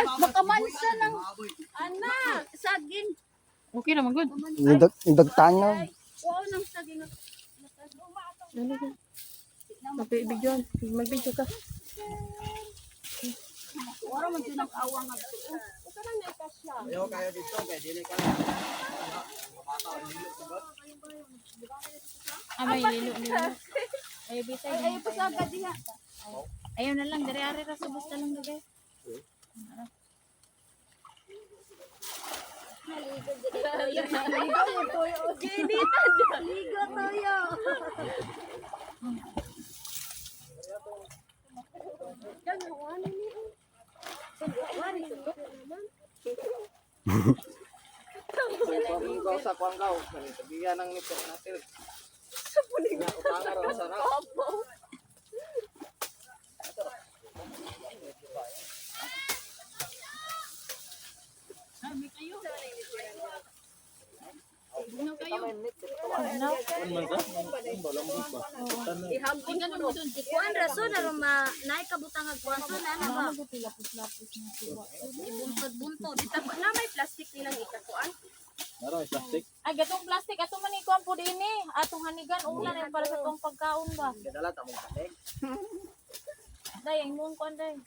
Makamansa ng anak. Saging. Okay naman, good. Nidagtan na. Wow, ng saging. Ano ba? Mag-video. Mag-video ka. Wala man dyan ang awang nga tuo. Ayaw kayo dito kay dili ka. Ah, may lilo lilo. Ayaw bitay. Ay, ayaw pa sa agad diha. Ayaw na lang. Dere ari ra subos na lang gagay. Ligo toyo. Kuang ko sa kuang kaw. Tagiya nang nito natin. Sa punig. Utang ra sa na. Ay, kayo. Bugnaw kayo. Ihambon ko. Ikuan rason aron ma naay kabutang ag kuan son ana ba? Lapos-lapos na suwa. Ibuntod-buntod. Na may plastic nilang ikakuan. Naro plastic. Ay, gatong plastic. Ato man ikuan po din eh. Atong hanigan. Ulan ay para sa tong pagkaon ba. Gadala ta mong balik. Day, ang mong kuan day.